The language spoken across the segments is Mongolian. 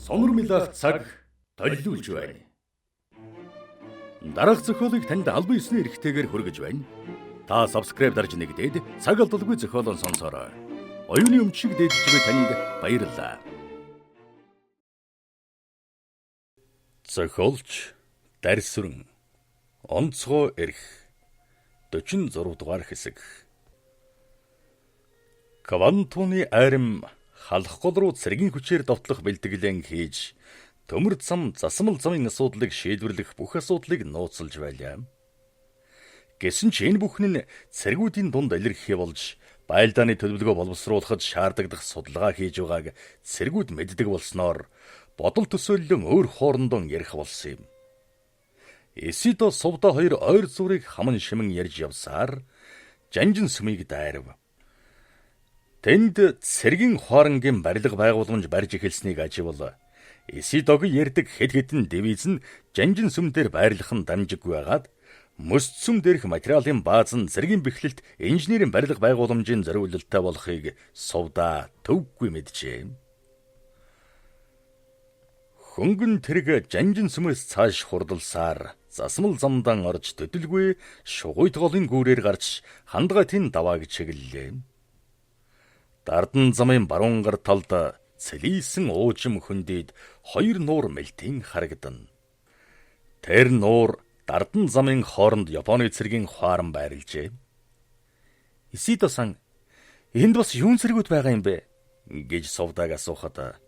Сонор милах цаг толилуулж байна. Дараах зохиолыг танд албан ёсны эрхтэйгээр хүргэж байна. Та subscribe дарж нэгдээд цаг алдалгүй зохиолоо сонсоорой. Оюуны өмч шиг дээдэлж буй танд баярлалаа. Зохиолч Дарьсүрэн Онцгой эрх 46 дугаар хэсэг. Квантуны айрам халах гол руу цэргийн хүчээр довтлох бэлтгэлэн хийж төмөр зам засмал замын асуудлыг шийдвэрлэх бүх асуудлыг нууцлж байлаа. Гэсэн ч энэ бүхэн нь цэргүүдийн дунд илэрхий болж байлдааны төлөвлөгөө боловсруулахад шаардагдах судалгаа хийж байгааг цэргүүд мэддэг болсноор бодол төсөөллөн өөр хоорондоо ярих болсон юм. Эсидо Сувда хоёр ойр зүрийг хаман шимэн ярьж явсаар Жанжин сүмийг дайрав. Тэнд цэргийн хуарангийн барилга байгууламж барьж эхэлснийг аживал Эсидогийн ярьдаг хэд хэдэн дивиз нь Жанжин сүм дээр байрлах нь дамжиггүй байгаад мөс сүм дээрх материалын бааз нь цэргийн бэхлэлт инженерийн барилга байгууламжийн зориулалтай болохыг Сувда төвгүй мэджээ. Хөнгөн тэрэг Жанжин сүмээс цааш хурдалсаар засмал замдан орж төдөлгүй шугуйт голын гүүрээр гарч хандгайтын давааг чиглэлээ. Дардан замын баруун гар талд цэлийсэн уужим хөндийд хоёр нуур мэлтийн харагдана. Тэр нуур дардан замын хооронд Японы цэргийн хуаран байрлажээ. Исидо-сан, энд бас юун цэргүүд байгаа юм бэ? Гэж Сувдаг асуухад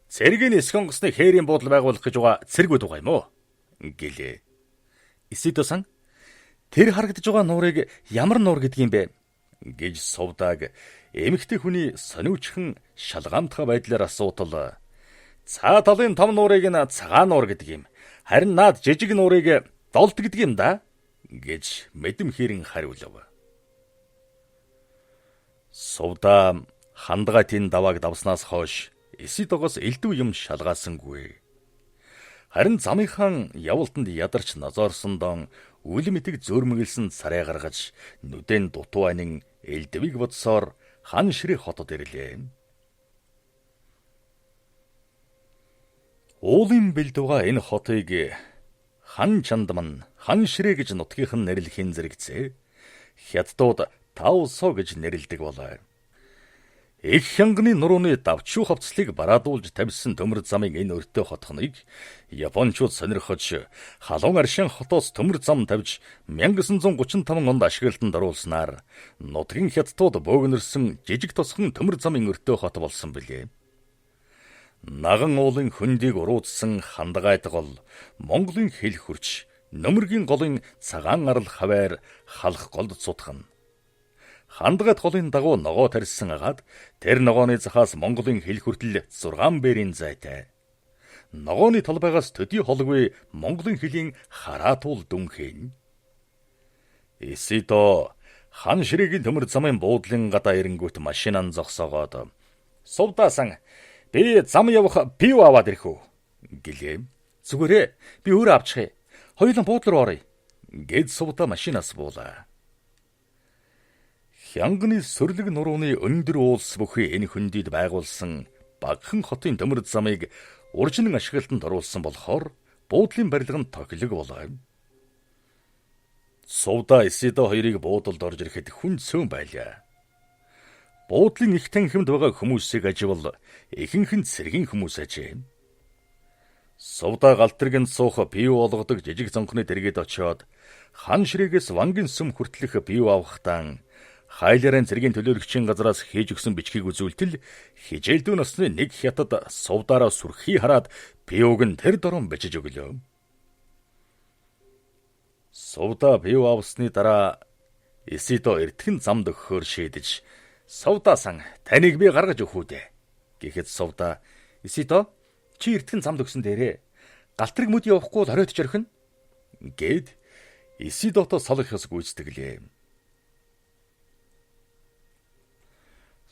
цэргийн нисэх онгоцны хээрийн буудал байгуулах гэж байгаа цэргүүд байгаа юм уу? Гэлээ. Исидо-сан, тэр харагдаж байгаа нуурыг ямар нуур гэдэг юм бэ? Гэж Сувдаг эмэгтэй хүний сониучхан шалгаамтгай байдлаар асуудал. Цаа талын том нуурыг нь цагаан нуур гэдэг юм. Харин наад жижиг нуурыг долд гэдэг юм да гэж мэдэм хэрэн хариулав. Сувда хандгайтын давааг давснаас хойш Эсидогоос элдв юм шалгаасангүй. Харин замынхаа явалтанд ядарч нозоорсондоо үл мэтэг зөөрмөглсөн царай гаргаж нүдэн дутуу анин элдвийг бодсоор хан ширээ хотод ирлээ. Уулын бэлдвга энэ хотыг хан чандман хан ширээ гэж нутгийнх нь нэрлэхийн зэрэгцээ хятадууд Таусо гэж нэрлэдэг болоо. Их хянганы нурууны давчуу хавцлыг бараадуулж тавьсан төмөр замын энэ өртөө хотхныг Япончууд сонирхож халуун аршин хотоос төмөр зам тавьж 1935 онд ашиглалтанд оруулснаар нутгийн хятадууд бөөгнөрсөн жижиг тосхон төмөр замын өртөө хот болсон билээ. Наган уулын хөндийг уруутсан хандгайд гол Монголын хил хөрч Нөмөргийн голын цагаан арал хаваар халах голд цутгана. Хандгайт голын дагуу ногоо тарьсан агаад тэр ногооны захаас Монголын хил хүртэл 6 бэрийн зайтай. Ногооны талбайгаас төдий холгүй Монголын хөлийн хараатуул дүнхэн. Эсидо хан ширээгийн төмөр замын буудлын гадаа ирэнгүүт машинан зогсоогоод Сувдаасан би зам явах пив аваад ирэх үү гэлээ. Зүгээрээ би өөрөө авчихъя. Хоёулан буудлын руу оръё гэд Сувда машинаас буулаа. Хянганы сөрлөг нурууны өндөр уулс бүхий энэ хөндийд байгуулсан багахан хотын төмөр замыг уржин ашиглалтанд оруулсан болохоор буудлын барилга нь тохилог болов. Сувда Исидо хоёрыг буудалд орж ирэхэд хүн цөөн байлаа. Буудлын их танхимд байгаа хүмүүсийг аживал ихэнх нь цэргийн хүмүүс ажээ. Сувда галтэргэнд суух пив олгодог жижиг цонхны дэргэд очиод хан ширээгээс вангийн сүм хүртлэх пив авахтаа хайларын цэргийн төлөөлөгчийн газраас хийж өгсөн бичгийг үзүүлтэл хижээлдүү насны нэг хятад сувдаараа сүрхий хараад пивг нь тэр дорон бичиж өглөө. Сувда пив авсны дараа Эсидо эртхэн замд өгөхөөр шийдэж Сувдаасан таныг би гаргаж өгөх үү дээ гэхэд Сувда Эсидо чи эртхэн замд өгсөн дээрээ галтрыг мүд явахгүй бол хориод чорхино гэд Эсидото салах ёс гүйцэтгэлээ.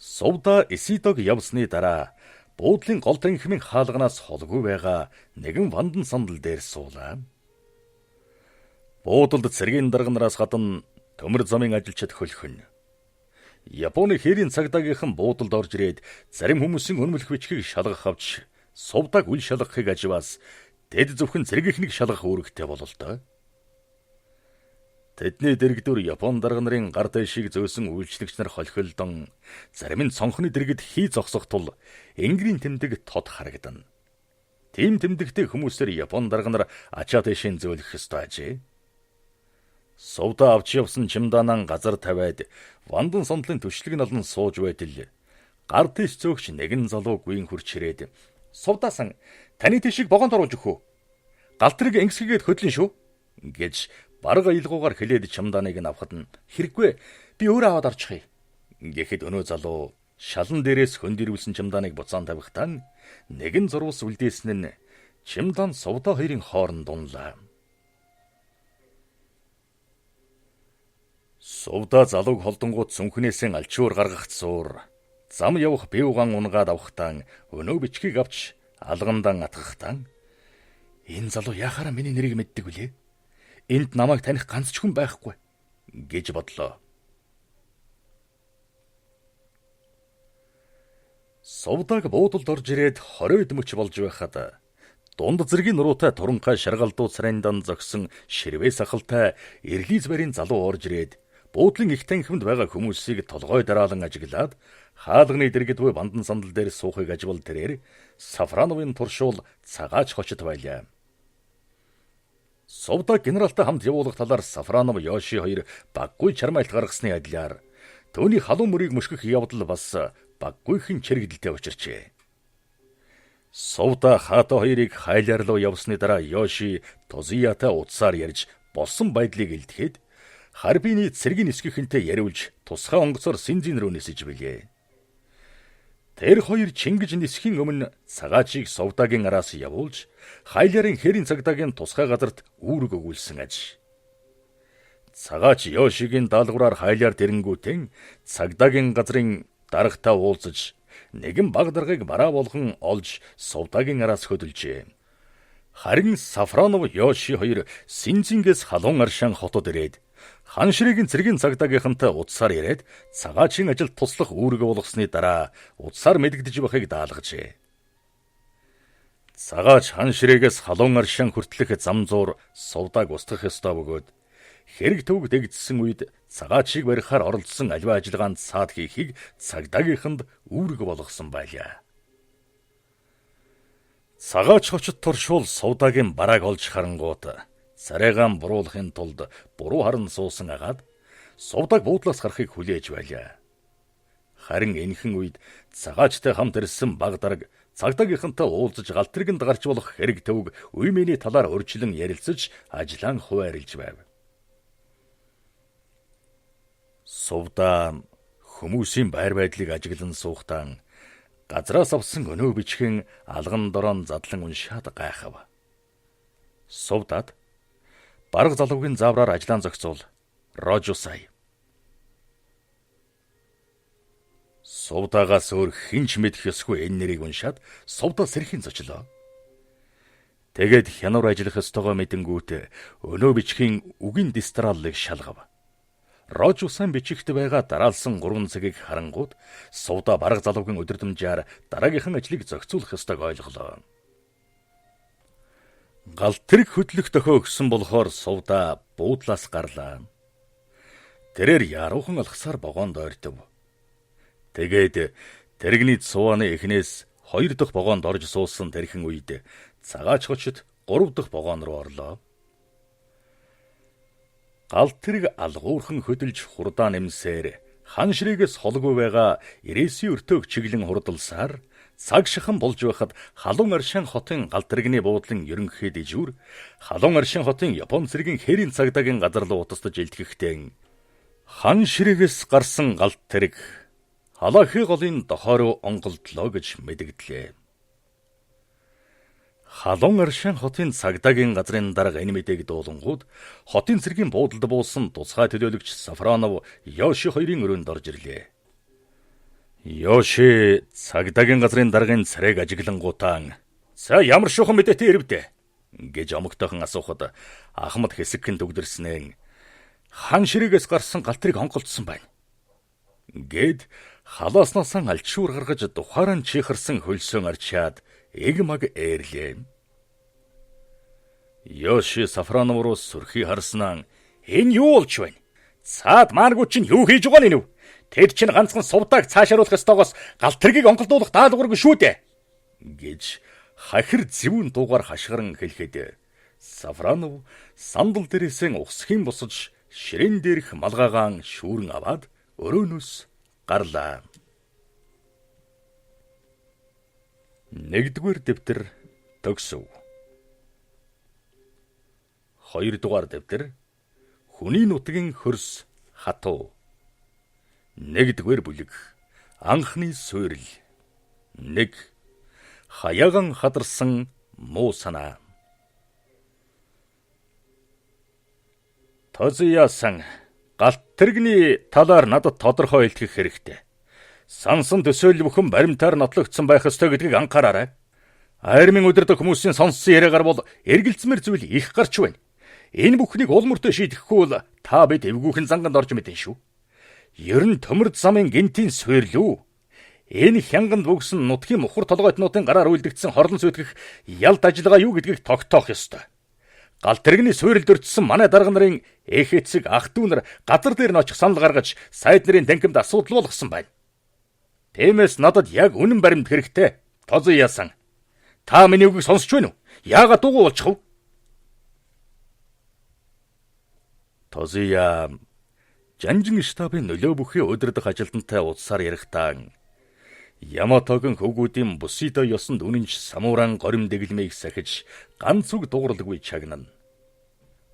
Сувда Эсидог явсны дараа буудлын гол танхимын хаалганаас холгүй байгаа нэгэн вандан сандал дээр суулаа. Буудалд цэргийн дарга нараас гадна төмөр замын ажилчид хөлхөн. Японы хээрийн цагдаагийнхан буудалд орж ирээд зарим хүмүүсийн үнэмлэх бичгийг шалгах авч сувдаг үл шалгахыг аживаас тэд зөвхөн цэргийнхнийг шалгах үүрэгтэй бололтой. Тэдний дэргэдүр Япон дарга нарын гар дээшийг зөөсөн үйлчлэгч нар холхилдон зарим нь цонхны дэргэд хий зогсох тул энгэрийн тэмдэг тод харагдана. Тийм тэмдэгтэй хүмүүсээр Япон дарга нар ачаа тийшээ зөөлөх ёстой ажээ. Сувда авч явсан чимдаанаа газар тавиад вандан сондлын түшлэг нь олон сууж байтал гар тийш зөөгч нэгэн залуу гүйн хурч ирээд "Сувдаасан, таны тийшийг вогонд оруулж өгөх үү? Гал тэрэг ингэсгээд хөдлөн шүү" гэж бараг аялгуугаар хэлээд чимдааныг нь авахад нь "Хэрэггүй, би өөрөө аваад орчихъя" гэхэд өнөө залуу шалан дээрээс хөндөрвүүлсэн чимдааныг буцаан тавихтаа нэгэн зурвас үлдээсэн нь чимдаан сувда хоёрын хооронд унлаа. Сувда залууг холдонгууд сүнхнээсээ алчуур гаргах зуур зам явах бивган унгаад авахтаа өнөө бичгийг авч алгандан атгахтаа "Энэ залуу яхаараа миний нэрийг мэддэг вүлээ? Энд намайг таних ганц ч хүн байхгүй" гэж бодлоо. Сувдаг буудалд орж ирээд 20 мөч болж байхад дунд зэргийн нуруутай туранхай шаргалдуу царайндан зогсон ширвээ сахалтай эрлиз барийн залуу орж ирээд буудлын их танхимд байгаа хүмүүсийг толгой дараалан ажиглаад хаалганы дэргэд буй бандан сандал дээр суухыг ажвал тэрээр Сафрановын туршуул цагаач хочид байлаа. Сувда генералтай хамт явуулах талаар Сафранов Йоши хоёр баггүй чармайлт гаргасны адилаар түүний халуун мөрийг мөшгөх явдал бас баггүйхэн чирэгдэлтэй учирчээ. Сувда хаата хоёрыг хайлаар руу явсны дараа Йоши Тозиятай утсаар ярьж болсон байдлыг илтгэхэд Харбины цэргийн нисгийнхэнтэй яриулж тусгай онгоцоор Синзин рүү нисэж билээ. Тэр хоёр Чингэж нисхийн өмнө цагаачийг Сувдагийн араас явуулж хайлаарын хэрийн цагдаагийн тусгай газарт үүрэг өгүүлсэн аж. Цагаач Йошигийн даалгавраар хайлаар тэрэнгүүтэн цагдаагийн газрын дарагтаа уулзаж нэгэн баг даргыг бараа болгон олж Сувдагийн араас хөдөлжээ. Харин Сафронов Йоши хоёр Синзингээс халуун аршаан хотод ирээд хан ширээгийн цэргийн цагдаагийнхантай утсаар яриад цагаачийн ажилд туслах үүрэг болгосны дараа утсаар мэдэгдэж байхыг даалгажээ. Цагаач хан ширээгээс халуун аршаан хүртлэх зам зуур сувдааг устгах ёстой бөгөөд хэрэг төвөг дэгдсэн үед цагаачийг барихаар оролдсон аливаа ажиллагаанд саад хийхийг цагдаагийнханд үүрэг болгосон байлаа. Цагаач хочид туршуул сувдагийн барааг олж харангуут царайгаан буруулахын тулд буруу харан суусан агаад сувдаг буудлаас гарахыг хүлээж байлаа. Харин энэхэн үед цагаачтай хамт ирсэн баг дараг цагдаагийнхантай уулзаж галт тэргэнд гарч болох хэрэг төвөг үе мэний талаар урьдчилан ярилцаж ажлаан хуваарлж байв. Сувдаа хүмүүсийн байр байдлыг ажиглан суухдаа газраас авсан өнөө бичгэн алган дорон задлан уншаад гайхав. Сувдад бараг залуугийн заавраар ажлаан зохицуул. Рожусай. Сувдаагаас өөр хэн ч мэдэх ёсгүй энэ нэрийг уншаад сувдаа сэрхийн зочлоо. Тэгээд хянуур ажиллах ёстойгоо мэдэнгүүт өнөө бичгийн үгийн дистраллыг шалгав. Рожусан бичигт байгаа дараалсан 3 цагийг харангуут сувдаа бараг залуугийн өдөрдмжээр дараагийнхан ажлыг зохицуулах ёстойг ойлголоо. Гал тэрэг хөдлөх дохио өгсөн болохоор сувдаа буудлаас гарлаа. Тэрээр яруухан алхасаар вогоонд ойртов. Тэгээд тэрэгний цувааны эхнээс 2 дахь вогоонд орж суусан тэрхэн үед цагаач хочид 3 дахь вогоон руу орлоо. Гал тэрэг алгуурхан хөдөлж хурдаа нэмсээр хан ширээгээс холгүй байгаа Ирэсийн өртөөг чиглэн хурдалсаар цаг шахан болж байхад халуун аршаан хотын гал тэрэгний буудлын ерөнхий дэжүүр халуун аршаан хотын Япон цэргийн хээрийн цагдаагийн газар руу утастаж илтгэхдээ хан ширээгээс гарсан гал тэрэг Халахи голын дохой руу онголдлоо гэж мэдэгдлээ. Халуун аршаан хотын цагдаагийн газрын дарга энэ мэдээг дуулангууд хотын цэргийн буудалд буусан тусгай төлөөлөгч Сафронов Йоши хоёрын өрөөнд орж ирлээ. Йоши цагдаагийн газрын даргын царайг ажиглангуутаа "За ямар шухан мэдээтэй ирэвдэ?" гэж омогтойхон асуухад Ахмад хэсэгхэн төгдөрснээ хан ширээгээс гарсан галтрыг онголдсон байна Гэд халааснасаа альчуур гаргаж духааран чихэрсэн хөлсөө арчаад эг маг ээрлээ. Йоши Сафронов руу сүрхий харснаа энэ юу болж байна? Цаад мааргуу чинь юу хийж байгаа нь вэ? Тэд чинь ганцхан сувдааг цаашааруулах ёстойгоос галт тэргийг онголдуулах даалгаваргүй шүү дээ гэж хахир зэвүүн дуугаар хашгиран хэлэхэд Сафронов сандал дээрээсээ ухсхийн босож ширээн дээрх малгайгаан шүүрэн аваад өрөөнөөс гарлаа. 1-р дэвтэр төгсөв. 2-р дэвтэр хүний нутгийн хөрс хатуу. 1-р бүлэг анхны суурил. 1. Хаяган хадарсан муу санаа. Тозияасан галт тэрэгний талаар надад тодорхой илтгэх хэрэгтэй. Сансан төсөөлөл бүхэн баримтаар нотлогдсон байх ёстой гэдгийг анхаараарай. Армийн удирдах хүмүүсийн сонссон яриагаар бол эргэлзмэр зүйл их гарч байна. Энэ бүхнийг уул мөртөө шийдэхгүй бол та бид эвгүүхэн занганд орж мэдэн шүү. Ер нь төмөрд замын гинтийн суйрлүү. Энэ хянганд бүгсэн нутгийн мухар толгойтнуудын гараар үйлдэгдсэн хорлон сүйтгэх ялд ажиллагаа юу гэдгийг тогтоох ёстой. Гал тэрэгний суйралд өртсөн манай дарга нарын эх эцэг ах дүү нар газар дээр нь очих санал гаргаж сайд нарын танхимд асуудал болгосон байна. Тиймээс надад яг үнэн баримт хэрэгтэй. Тозон яасан. Та миний үгийг сонсч байна уу? Яагаад дуугүй болчих вэ? Тозия Жанжин штабын нөлөө бүхий удирдах ажилтнтай уулзсаар ярихдаа Яматогийн хөвгүүдийн бусидо ёсонд үнэнч самуран горим дэглэмийг сахиж ганц үг дууралгүй чагнана.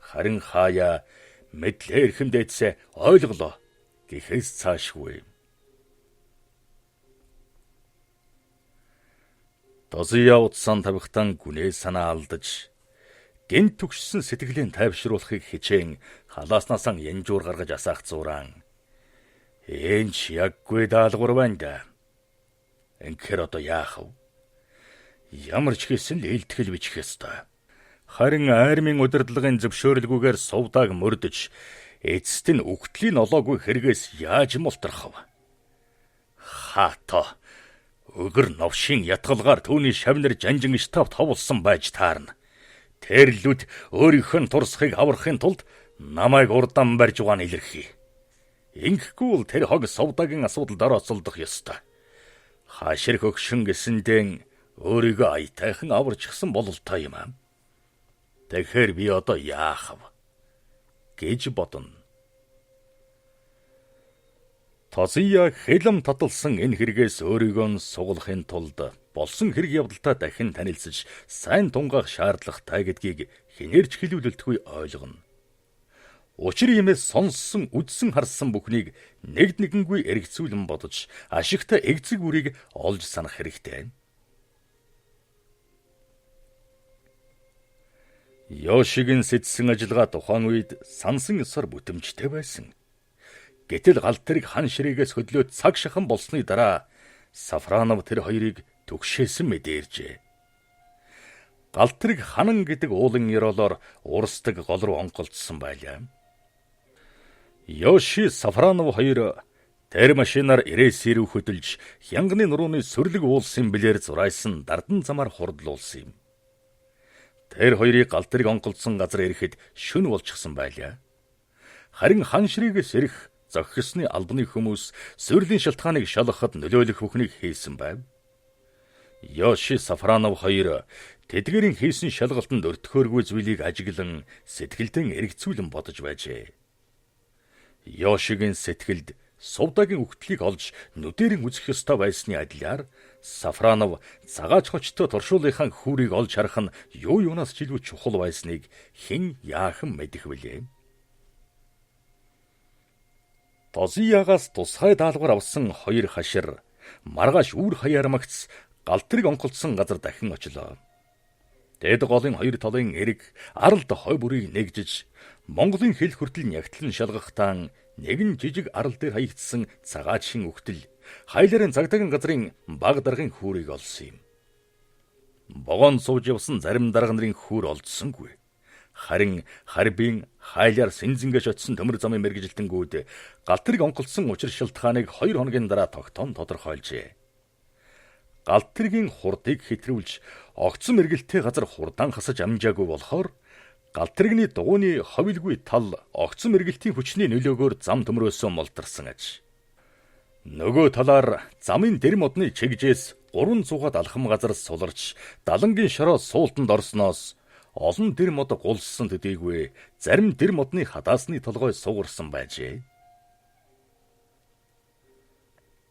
Харин хаяа мэдлээ эрхэм дээдсээ ойлголоо гэхээс цаашгүй. Тозия утсан тавихтан гүнээ санаа алдаж гинт түгшсэн сэтгэлийн тайвшруулахыг хичээн халааснасаа янжуур гаргаж асаах зураан. Ээн ч яггүй даалгавар байна да. Ингэхээр одоо яах вэ? Ямар ч хийсэн л илтгэл бичих ёстой. Харин армийн удирдлагын зөвшөөрөлгүйгээр сувдааг мөрдөж эцэст нь үхтлийн олоогүй хэрэгээс яаж мултрах вэ? Хаато өгөр новшийн ятгалгаар түүний шавнар жанжин штаб товлсон байж таарна. Тэрлүүд өөрийнх нь турсахыг аврахын тулд намайг урдан барьж байгаа нь илэрхий. Ингэхгүй бол тэр хог сувдагийн асуудалд орооцолдох ёстой. Хашир хөгшин гэсэндээ өөрийгөө аятайхан аварчихсан бололтой юм аа. Тэгэхээр би одоо яах вэ гэж бодно. Тозия хэлэм таталсан энэ хэрэгээс өөрийгөө нь сугалахын тулд болсон хэрэг явдалтай дахин танилцж сайн тунгаах шаардлагатай гэдгийг хинээрч хэлүүлэлтгүй ойлгоно. Учир юмээс сонссон, үзсэн, харсан бүхнийг нэг нэгэнгүй эргэцүүлэн бодож ашигтай эгцэг бүрийг олж санах хэрэгтэй. Йошигийн сэтсэн ажиллагаа тухайн үед сансан ёсоор бүтэмжтэй байсан. Гэтэл галт тэрэг хан ширээгээс хөдлөөд цаг шахан болсны дараа Сафронов тэр хоёрыг түгшээсэн мэдэржээ. Галт тэрэг ханан гэдэг уулын ёроолоор урсдаг гол руу онголдсон байлаа. Йоши Сафронов хоёр тэр машинаар ирээс ирв хөдөлж хянганы нурууны сүрлэг уулсын бэлээр зурайсан дардан замаар хурдлуулсан юм. Тэр хоёрыг галт тэрэг онголдсон газар ирэхэд шөнө болчихсон байлаа. Харин хан ширээгээс ирэх зохисны албаны хүмүүс сүрлийн шалтгааныг шалгахад нөлөөлөх бүхнийг хийсэн байв. Йоши Сафронов хоёр тэдгээрийн хийсэн шалгалтанд өртөхөөргүй зүйлийг ажиглан сэтгэлдэн эргэцүүлэн бодож байжээ. Йошигийн сэтгэлд сувдагийн үхтлийг олж нүдэрэн үзэх ёстой байсны адилаар Сафронов цагаач хочтой туршуулынхаа хүүрийг олж харах нь юу юунаас ч илүү чухал байсныг хэн яахан мэдэх вүлээ. Тозиягаас тусгай даалгавар авсан хоёр хашир маргааш үр хаяар магц галт тэрэг онголдсон газар дахин очлоо. Дээд голын хоёр талын эрэг аралд хой бүрийг нэгжиж Монголын хил хүртэл нягтлан шалгахтаа нэгэн жижиг арал дээр хаягдсан цагаачийн үхтэл хайларын цагдаагийн газрын баг даргын хүүрийг олсон юм. Вогоон сууж явсан зарим дарга нарын хүүр олдсонгүй. Харин Харбин хайлаар Синзингээс очисон төмөр замын мэргэжилтэнгүүд галт тэрэг онголдсон учир шалтгааныг 2 хоногийн дараа тогтоон тодорхойлжээ. Галт тэргийн хурдыг хэтрүүлж огцом эргэлттэй газар хурдан хасаж амжаагүй болохоор галт тэрэгний дугуйны ховилгүй тал огцом эргэлтийн хүчний нөлөөгөөр зам төмрөөсөө мултарсан аж. Нөгөө талаар замын дэр модны чигжээс 300-аад алхам газар суларч далангийн шороо суултанд орсноос олон дэр мод гулссан төдийгүй зарим дэр модны хадаасны толгой сугарсан байжээ.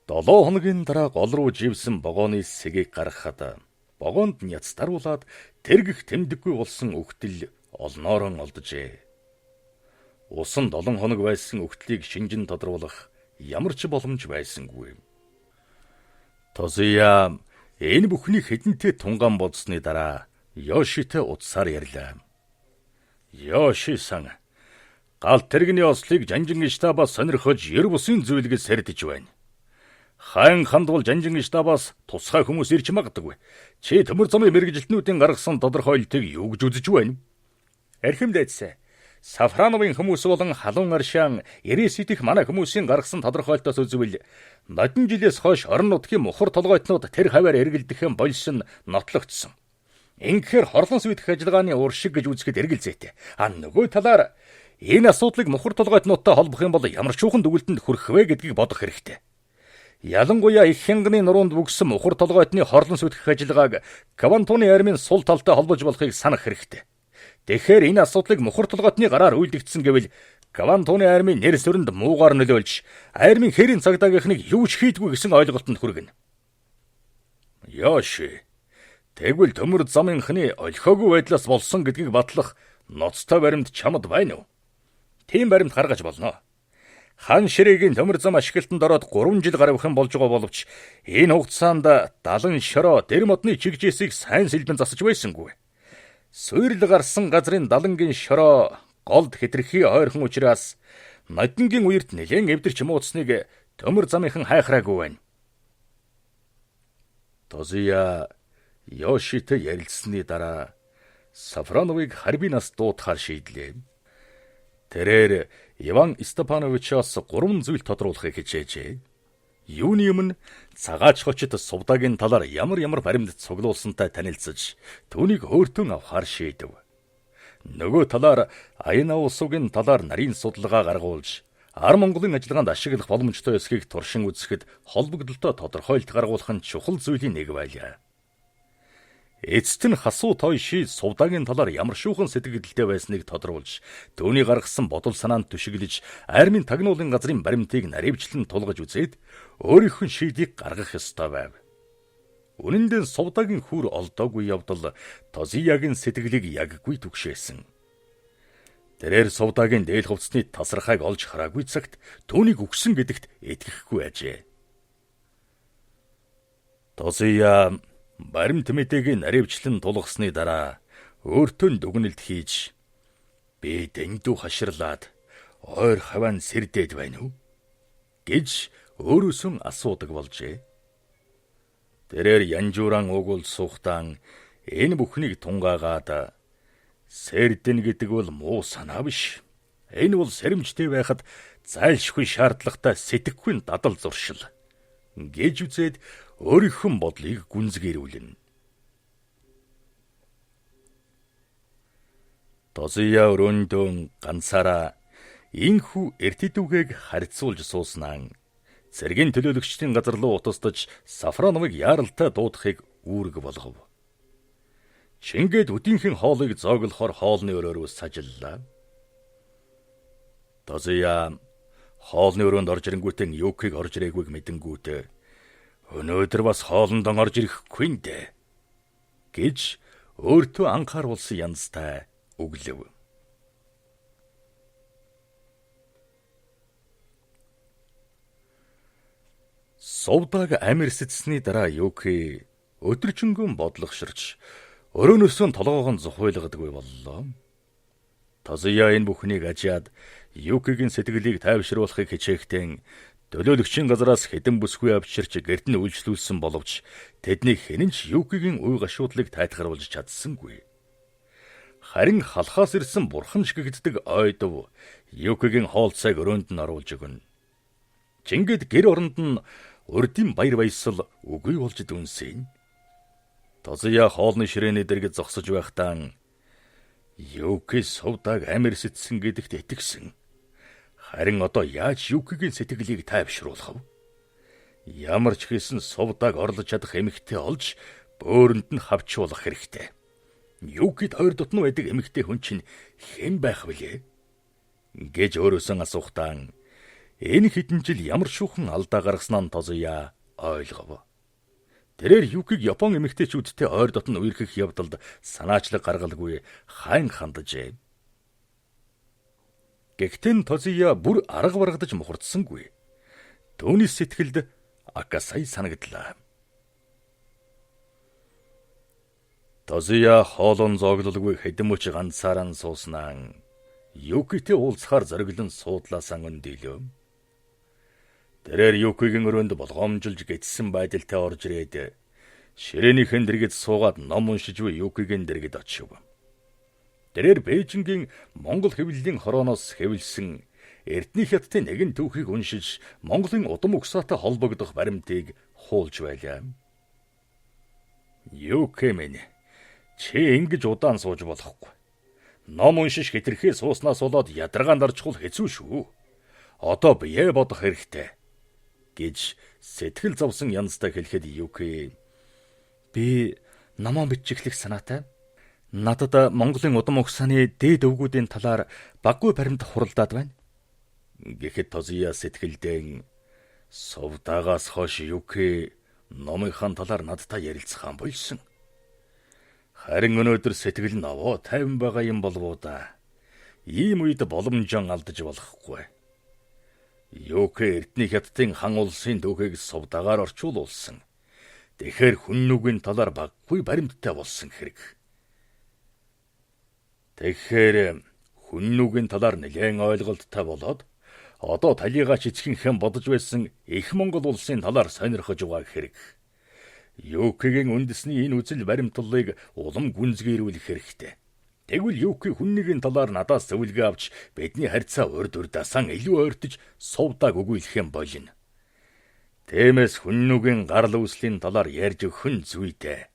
7 хоногийн дараа гол руу живсэн вогооны сэгийг гаргахад вогоонд няцдаруулад тэргэх тэмдэггүй болсон өгтөл олноорон олджээ. Усан 7 хоног байсан өгтлийг шинжин тодруулах ямар ч боломж байсангүй. Тозия энэ бүхний хэдэнтэй тунгаан бодсны дараа Йошитэй утсаар ярьлаа. Йоши-сан, галт тэрэгний ослыг жанжин штабаас сонирхож ер бусын зүйлгээ сэрдэж байна. Хайн ханд бол жанжин штабаас тусгай хүмүүс ирж магадгүй. Чи төмөр замын мэргэжилтнүүдийн гаргасан тодорхойлолтыг юу гэж үзэж байна? Эрхэм дээдсээ. Сафрановын хүмүүс болон халуун аршаан 99 дэх манай хүмүүсийн гаргасан тодорхойлолтоос үзвэл нодон жилээс хойш орон нутгийн мухар толгойтнууд тэр хаваар эргэлдэхэн болсон нотлогдсон. Ингэхээр хорлон сүйтгэх ажиллагааны ур шиг гэж үзэхэд эргэлзээтэй. А нөгөө талаар энэ асуудлыг мухар толгойтнуудтай холбох юм бол ямар чуухан дүгэлтэнд хүрэх вэ гэдгийг бодох хэрэгтэй. Ялангуяа их хянганы нуруунд бүгсэн мухар толгойтны хорлон сүйтгэх ажиллагааг Квантуны армийн сул талтай холбож болохыг санах хэрэгтэй. Тэгэхээр энэ асуудлыг мухар толгойтны гараар үйлдэгдсэн гэвэл Квантуны армийн нэр сүрэнд муугаар нөлөөлж армийн хэрийн цагдаагийнхныг юу ч хийдгүй гэсэн ойлголтонд хүргэнэ. Йоши, тэгвэл төмөр замынхны олхиогүй байдлаас болсон гэдгийг батлах ноцтой баримт чамд байна уу? Тийм баримт гаргаж болно. Хан ширээгийн төмөр зам ашиглалтанд ороод 3 жил гаруйхан болж байгаа боловч энэ хугацаанд далан шороо дэр модны чигжээсийг сайн сэлбэн засаж байсангүй. Суйрал гарсан газрын далангийн шороо голд хэтэрхий ойрхон учраас нодингийн үерт нэлээн эвдэрч мууцсныг төмөр замынхан хайхраагүй байна. Тозия Йошитэй ярилцсаны дараа Сафроновыг Харбинаас дуудахаар шийдлээ. Тэрээр Иван Степановичоос 3 зүйл тодруулахыг хичээжээ. Юуны өмнө цагаач хочид сувдагийн талаар ямар ямар баримт цуглуулсантай танилцаж түүнийг өөртөө авахар шийдэв. Нөгөө талаар Аяна усугийн талаар нарийн судалгаа гаргуулж Ар Монголын ажиллагаанд ашиглах боломжтой эсхийг туршин үзэхэд холбогдолтой тодорхойлолт гаргуулах нь чухал зүйлийн нэг байлаа. Эцэст нь хасуу тойши сувдагийн талаар ямар шүүхэн сэтгэгдэлтэй байсныг тодруулж, түүний гаргасан бодол санаанд түшиглэж, армийн тагнуулын газрын баримтыг наривчлан тулгаж үзээд өөрийнх нь шийдлийг гаргах ёстой байв. Үнэн дээр сувдагийн хүүр олдоогүй явдал Тозиягийн сэтгэлийг яггүй түгшээсэн. Тэрээр сувдагийн дээл хувцсны тасархайг олж хараагүй цагт түүнийг үгсэн гэдэгт итгэхгүй ажээ. Тозия баримт мэдээг наривчлан тулгасны дараа өөртөө дүгнэлт хийж би дэндүү хаширлаад ойр хавaan сэрдээд байна уу гэж өөрөөсөө асуудаг болжээ. Тэрээр янжууран уугуул суухтан энэ бүхнийг тунгаагаад сэрдэн гэдэг бол муу санаа биш. Энэ бол сэрэмжтэй байхад зайлшгүй шаардлагатай сэтгэхүйн дадал зуршил гэж үзээд өөрийнхөө бодлыг гүнзгийрүүлнэ. Тозия өрөөндөө ганцаараа инхүү эртидүүгийг харьцуулж сууснаа цэргийн төлөөлөгчдийн газар руу утасдаж Сафроновыг яаралтай дуудахыг үүрэг болгов. Чингээд өдийнхөн хоолыг зооглохоор хоолны өрөө рүү сажиллаа. Тозия хоолны өрөөнд орж ирэнгүүтэн Юкиг орж ирээгүйг мэдэнгүүтээ өнөөдөр бас хоолндон орж ирэхгүй нь дээ гэж өөртөө анхааруулсан янзтай өглөв. Сувдаг амирсэцсний дараа Юки өдөржингөн бодлогоширч өрөөнөөсөө толгоогон зухуйлгадаггүй боллоо. Тозия энэ бүхнийг ажиад Юкигийн сэтгэлийг тайвшруулахыг хичээхдээ төлөөлөгчийн газараас хэдэн бүсгүй авчирч гэрт нь үйлчлүүлсэн боловч тэдний хэн нь ч Юкигийн уй гашуудлыг тайтгаруулж чадсангүй. Харин халахаас ирсэн бурхан шигэгддэг ойдов Юкигийн хоол цайг өрөөнд нь оруулж өгнө. Чингэд гэр оронд нь урдын баяр баясгал үгүй болж дүнсэн. Тозия хоолны ширээний дэргэд зогсож байхдаа Юки сувдаг амир сэтсэн гэдэгт итгэсэн. Харин одоо яаж Юкигийн сэтгэлийг тайвшруулах вэ? Ямар ч хийсэн сувдаг орлож чадах эмэгтэй олж бөөрөнд нь хавчуулах хэрэгтэй. Юкид ойр дотно байдаг эмэгтэй хүн чинь хэн байх вүлээ? Гэж өөрөөсөө асуухтаа энэ хэдэн жил ямар шүүхэн алдаа гаргаснаа нь Тозия ойлгов. Тэрээр Юкиг Япон эмэгтэйчүүдтэй ойр дотно үерхэх явдалд санаачлаг гаргалгүй хайн ханджээ. Гэхдээ Тозия бүр арга баргадаж мухардсангүй. Түүний сэтгэлд Акасай санагдлаа. Тозия хоолон зооглолгүй хэдэн мөч ганцаараа сууснаа Юкитэй уулзахаар зориглон суудлаасаа өндийлөө. Тэрээр Юкигийн өрөөнд болгоомжилж гидсэн байдалтай орж ирээд ширээнийхэн дэргэд суугаад ном уншиж буй Юкигийн дэргэд очив. Тэрээр Бээжингийн Монгол хэвлэлийн хорооноос хэвлсэн Эрдэнэ хятадын нэгэн түүхийг уншиж Монголын удам угсаатай холбогдох баримтыг хуулж байлаа. Юки минь, чи ингэж удаан сууж болохгүй. Ном уншиж хэтэрхий сууснаас болоод ядаргаанд орчихвол хэцүү шүү. Одоо бие бодох хэрэгтэй гэж сэтгэл зовсон янзтай хэлэхэд Юки би номоо бичих эхлэх санаатай. Надад Монголын удам угсааны дээд өвгүүдийн талаар баггүй баримт хуралдаад байна. Гэхэд Тозия сэтгэлдээ сувдаагаас хойш Юки номынхаа талаар надтай ярилцах болсон. Харин өнөөдөр сэтгэл нь овоо тайван байгаа юм болов уу да. Ийм үед боломжоо алдаж болохгүй. Юки Эрдэнэ хятадын хан улсын түүхийг сувдаагаар орчуулсан. Тэгэхээр хүннүгийн талаар баггүй баримттай болсон хэрэг. Тэгэхээр хүннүгийн талаар нэлээн ойлголттой болоод одоо талийгаач эцгийнхэн бодож байсан их Монгол улсын талаар сонирхож байгаа хэрэг. Юкигийн үндэсний энэ үзэл баримтлалыг улам гүнзгийрүүлэх хэрэгтэй. Тэгвэл Юки хүннигийн талаар надаас зөвлөгөө авч бидний харьцаа урд урдаасаа илүү ойртож сувдааг өгүүлэх юм болно. Тиймээс хүннүгийн гарал үүслийн талаар ярьж өгөх нь зүйтэй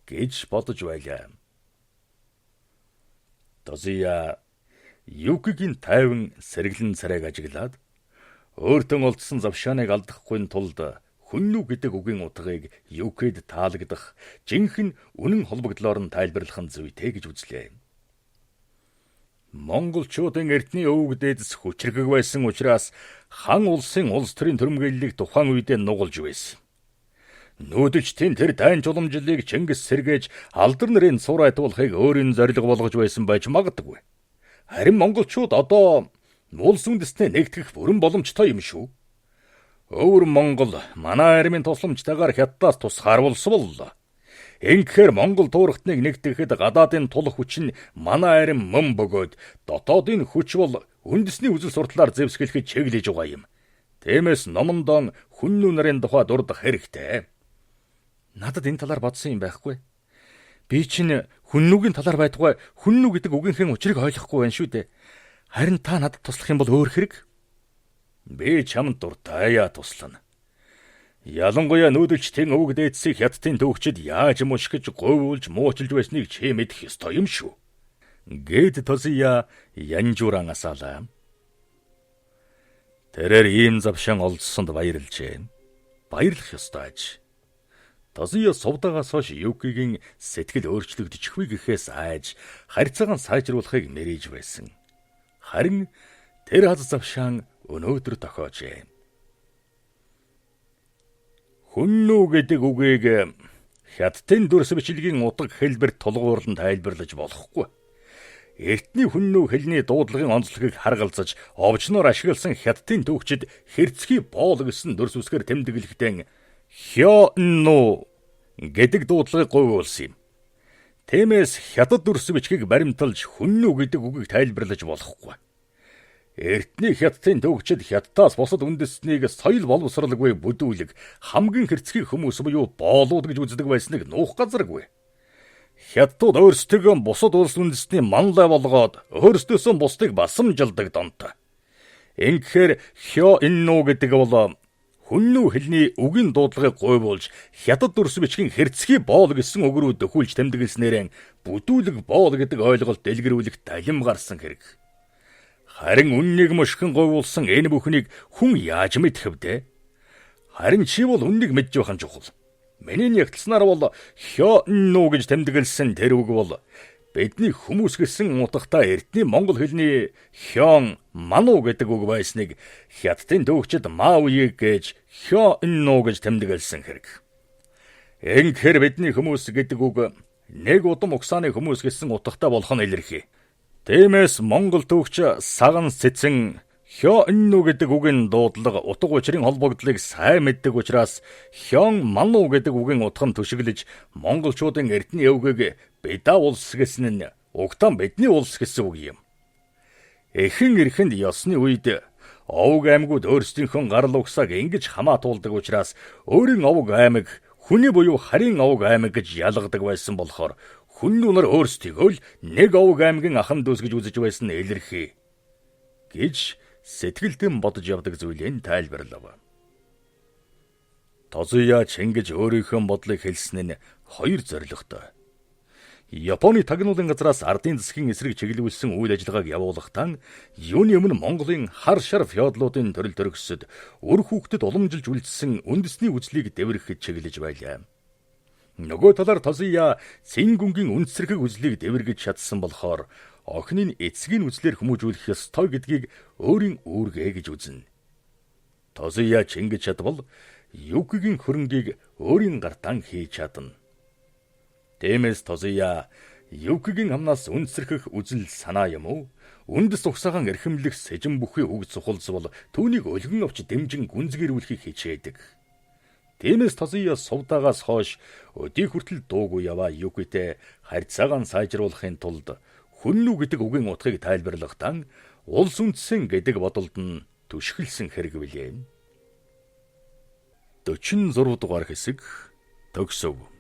гэж бодож байлаа. Тозия Юкигийн тайван сэргэлэн царайг ажиглаад өөртөө олдсон завшааныг алдахгүй тулд хүннү гэдэг үгийн утгыг Юкид таалагдах жинхэнэ үнэн холбогдлоор нь тайлбарлах нь зүйтэй гэж үзлээ. Монголчуудын эртний өвөг дээдэс хүчрхэг байсан учраас хан улсын улс төрийн төрөмгөөллийг тухайн үедээ нугалж байсан. Нүүдэлчдийн тэр дайн жуламжлалыг Чингис сэргээж алдар нарын цур айтуулахыг өөрийн зорилго болгож байсан байж магадгүй. Харин монголчууд одоо улс үндэстнээ нэгтгэх бүрэн боломжтой юм шүү. Өвөр Монгол манай армийн тусламжтайгаар хятадаас тусгаар болсвол ингэхээр Монгол туурхтныг нэгтгэхэд гадаадын тул хүч нь манай арми мөн бөгөөд дотоодын хүч бол үндэсний үзэл суртлаар зэвсгэлэхэд чиглэж байгаа юм. Тиймээс номондоо хүннү нарын тухай дурдах хэрэгтэй. Надад энэ талаар бодсон юм байхгүй. Би чинь хүннүгийн талаар байтугай хүннү гэдэг үгийнхээ учрыг ойлгохгүй байна шүү дээ. Харин та надад туслах юм бол өөр хэрэг. Би чамд дуртайя туслана. Ялангуяа нүүдэлчдийн өвөг дээдсийг хятадын төвөгчд яаж мушгиж, говьулж, муучилж байсныг чи мэдэх ёстой юм шүү. Гэд Тозия янжууран асаалаа. Тэрээр ийм завшаан олдсонд баярлжээ. Баярлах ёстой аж. Тозия сувдаагаас хойш Юкигийн сэтгэл өөрчлөгдөчихвээ гэхээс айж харьцаагаа сайжруулахыг мэрэж байсан. Харин тэр аз завшаан өнөөдөр тохиожээ. Хүннү гэдэг үгийг хятадын дүрс бичлэгийн утга хэлбэрт тулгуурлан тайлбарлаж болохгүй. Эртний хүннү хэлний дуудлагын онцлогийг харгалзаж овжноор ашигласан хятадын түүхчид хэрцгий боол гэсэн дүрс үсгээр тэмдэглэхдээ хённу гэдэг дуудлагыг говьулсан юм. Тиймээс хятад дүрс бичгийг баримталж хүннү гэдэг үгийг тайлбарлаж болохгүй. Эртний хятадын төвөгчд хятадаас бусад үндэстнийг соёл боловсролгүй бүдүүлэг хамгийн хэрцгий хүмүүс буюу боолууд гэж үздэг байсныг нуух газаргүй. Хятадууд өөрсдөө бусад улс үндэстний манлай болгоод өөрсдөөсөө бусдыг басамжилдаг донтой. Ингэхээр хё иннүү гэдэг бол хүннүү хэлний үгийн дуудлагыг гуйвуулж хятад дүрс бичгийн хэрцгий боол гэсэн үг рүү дөхүүлж тэмдэглэснээрээ бүдүүлэг боол гэдэг ойлголт дэлгэрүүлэх далим гарсан хэрэг. Харин үннийг мөшгөн гуйвуулсан энэ бүхнийг хүн яаж мэдэх вэ? Харин чи бол үннийг мэдж байх нь чухал. Миний нягтласнаар бол хё нүү гэж тэмдэглэсэн тэр үг бол бидний хүмүүс гэсэн утгатай эртний монгол хэлний хён мануу гэдэг үг байсныг хятадын төвөгчд маавыг гэж хё нүү гэж тэмдэглэсэн хэрэг. Ингэхээр бидний хүмүүс гэдэг үг нэг удам угсааны хүмүүс гэсэн утгатай болох нь илэрхий. Тиймээс монгол төвөгч саган цэцэн хё нүү гэдэг үгийн дуудлага утга учирын холбогдлыг сайн мэддэг учраас хён мануу гэдэг үгийн утга нь түшиглэж монголчуудын эртний өвгөг Беда улс гэсэн нь угтаан бидний улс гэсэн үг юм. Эхэн эрхэнд ёсны үед овг аймагуд өөрсдийнхөө гарал угсааг ингэж хамаатуулдаг учраас өөрийн овг аймаг хүний буюу харийн овг аймаг гэж ялгадаг байсан болохоор хүннүү нар өөрсдийгөө л нэг овг аймгийн ахан дүүс гэж үзэж байсан илэрхий гэж сэтгэлдэн бодож явдаг зүйлийг тайлбарлав. Тозуя Чингэж өөрийнхөө бодлыг хэлсэн нь хоёр зорилготой. Японы тагнуулын газраас ардын засгийн эсрэг чиглүүлсэн үйл ажиллагааг явуулахдаа юуны өмнө Монголын хар шар феодлуудын төрөл төрөксөд үр хүүхдэд уламжилж үлдсэн үндэсний үзлийг дэврэхэд чиглэж байлаа. Нөгөө талаар Тозуя Цингүнгийн үндсэрхэг үзлийг дэвэргэж чадсан болохоор охиныг эцгийн үзлээр хүмүүжүүлэх ёстой гэдгийг өөрийн үүргээ гэж үзнэ. Тозуя Чингэж чадвал Юкигийн хөрөнгийг өөрийн гартаан хийж чадна. Тиймээс Тозуя Юкигийн амнаас үндсэрхэх үзэл санаа юм уу? Үндэс угсаагаан эрхэмлэх сэжин бүхий үг цухалзвал түүнийг өлгөн авч дэмжин гүнзгийрүүлэхийг хичээдэг. Тиймээс Тозуя сувдаагаас хойш өдий хүртэл дуугүй яваа Юкитэй харьцаагаан сайжруулахын тулд хүннүү гэдэг үгийн утгыг тайлбарлахдаа улс үндсэн гэдэг бодолд нь түшгэлсэн хэрэг билээ. 46 дугаар хэсэг төгсөв.